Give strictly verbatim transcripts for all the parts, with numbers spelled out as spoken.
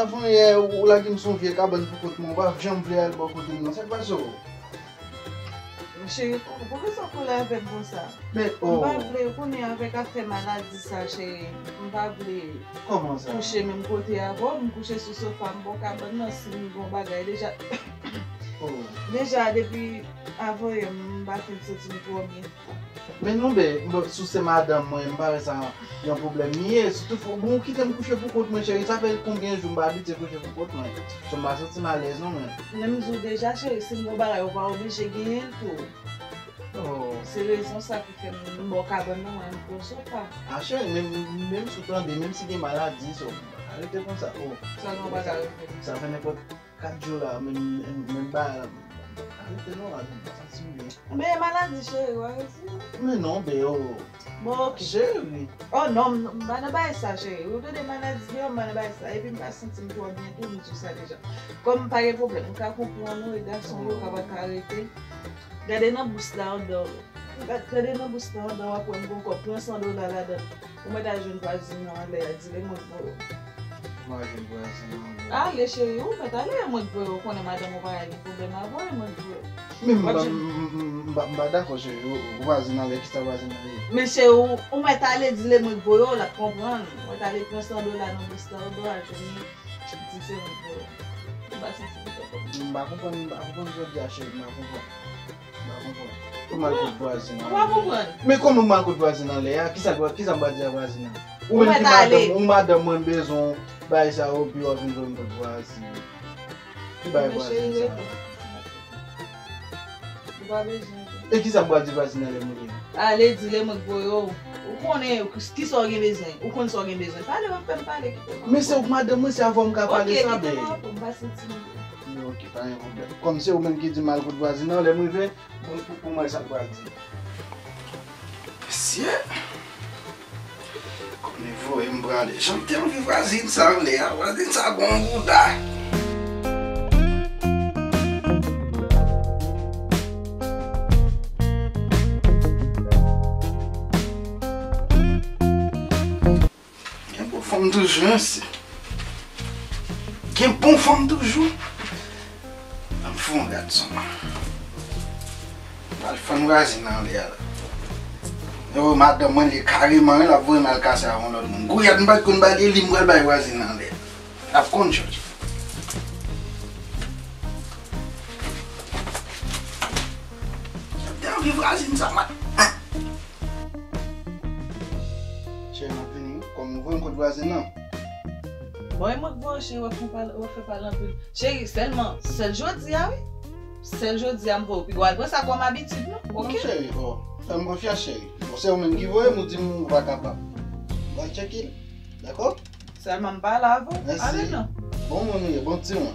Avan yè, ou lage m sou yon vye kabann pou kont mwen, ou pa janm vle al bò kote m nan. Sa k pase w? Cheri, pou, poukisa w kole avè m konsa? Men, m pa vle, ou konnen avèk afè maladi sa, cheri. M pa vle kouche menm kote avè w, m kouche sou sofa, m bò kabann nan, si m gen yon bagay deja. Deja, depi avan yè, m pa fin santi m twò byen. Men non, ben, bon, si w se madanm mwen, m pa wè sa yon pwoblèm li ye. Sitou, fò, bon, ou kite m kouche pou kont mwen, cheri. Sa fè konbyen jou m pa abitye kouche pou kont mwen? So, m pa santi m alèz non, mwen. Men m di w deja, cheri, si m gen yon bagay, ou pa oblije genyen l tou. Oh. Se rezon sa ki fè m bò kabann nan, mwen, m pran sopa. A, cheri, menm, menm si w tande, menm si gen maladi, so, arete konsa. Oh. Sa nou pa ka regle. Sa fè nenpòt kat jou la, menm, menm, menm bagay la. Arete non, Aline, pa santi m byen. Men maladi, cheri, w arete. Men non, Beo. Bon, ok. Cheri. Oh non, m, m pa nan bagay sa, cheri. Ou tande maladi, Beo, m pa nan bagay sa. Epi m pa santi m twò byen tou, m di w sa deja. Kòm m pa gen pwoblèm, m ka konprann ou, e gason yo ka pa ka arete. Gade nan bous la, andan. Gade, gade nan bous la, andan, w ap wè m gon kòb. Pran san dola ladan. Ou mèt al jwenn vwazin nan anlè a, di l e mwen k voye w. Mwen al jwenn vwazin nan anlè a. Ale, cheri, ou mèt ale, e mwen k voye w. Ou konnen madanm ou pa gen pwoblèm avè w, e mwen k voye w. Men m pa, m, m, m, m pa, m pa dakò, cheri. Ou, vwazin anlè, kisa vwazin nan ye? Men cheri, ou, ou mèt ale, di l e mwen k voye w, l ap konprann. Ou mèt ale pran san dola nan bous la, andan, al jwenn li, di se mwen k voye w. M pa santi m twò konprann. M pa konprann, m pa konprann sa w di a, cheri, m pa konprann. M pa konprann. Ou m al kot vwazin nan anlè a. Ou pa konprann? Men kòman m al kot vwazin nan anlè a? Kisa, kisa m pral di a vwazin nan? Ou menm ki madanm, ou madanm mwen, m bezwen w bay sa yo, epi w ap vin jwenn m kot vwazin. Ki bay vwazin sa? Ou pa bezwen. E kisa m pral di vwazin nan lè m rive? Ale, di l e mwen k voye w. Ou konnen kisa w gen bezwen. Ou konn sa w gen bezwen. Pale, w ap fè m pale, kite m. Men se ou k madanm mwen, se avè w m ka pale sa, bèl. Ok, kite m, m pa santi m byen. Men ok, pa gen pwoblèm. Kòm se ou menm ki di m al kot vwazin nan, lè m rive, Bon, pou, pou mwen, sa l pral di. Mesye, kòm li voye m prale. Jan m te anvi vwazin sa anlè a, vwazin sa gon bouda. Gen bon fanm toujou, mesye. Gen bon fanm toujou. Ann fè yon gad sou mwen. Al fann vwazin nan anlè a la. Yo, madanm mwen, li kareman, l ap voye m al kase avè yon lòt moun. Gouyad, m pa t konn ba li, li m pral bay vwazin nan anlè a. L ap konn chòt. Te anvi vwazin sa, mwen. Cheri, m ap vini, wi. Kòm nou voye m kot vwazin nan. Bon, e mwen k voye w, cheri, w ap fè pale, w ap fè pale anpil. Cheri, sèlman, sèl jodi a, wi. Sèl jodi a, m voye w. Piga w al pran sa kòm abitid, non? Ok? Non, cheri, oh, fè m konfyans, cheri. Bon, se ou menm ki voye m, ou di m ou pa kapab. Bon, tcheke l. Dakò? Sèlman m pale avè w. Mèsi. Ale non. Bon moun ou ye, bon timoun.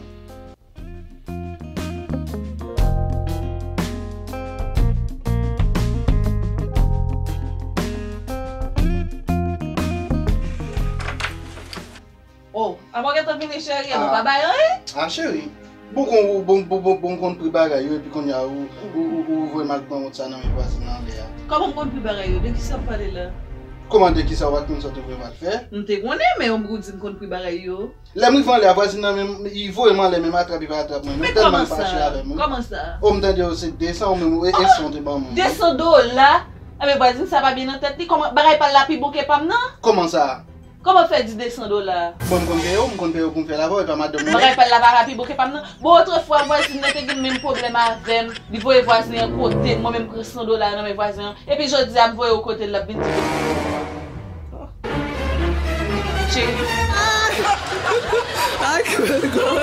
Oh, apa w gentan vini, cheri, a nou pa bay anyen? Ah, cheri. Bon, kon, bon, bon, bon, bon, konn pri bagay yo, epi kounye a, ou, ou, ou, ou voye m al pran wont sa nan men vwazin nan anlè a. Kòman m konn pri bagay yo? De kisa w ap pale la? Kòman de kisa w pa t konn sa w te voye m al fè? M te konnen, men ou di m konn pri bagay yo. Lè m rive anlè a, vwazin nan menm, li voye m anlè, men m atrap, li pa atrap mwen. Men kòman sa? Kòman sa? Oh, m tande w se de san ou menm, e, e san w te ban mwen. De san dola? Enben, vwazin sa pa byen nan tèt li. Kòman, bagay pa l la pi bon ke pa m nan? Kòman sa? Kòman fè di de san dola? Bon, m konn peye w, m konn peye w pou m fè l avè w, e pa madanm mwen. Bagay pa l la pa ka pi bon ke pa m nan. Bon, otrefwa, vwazin nan te gen menm pwoblèm avè m. Li voye vwazin an kote m, mwen menm pran san dola nan men vwazin an. Epi jodi a, m voye w kote l, l ap vin di ke. Cheri. Ay, ki bèl gòl.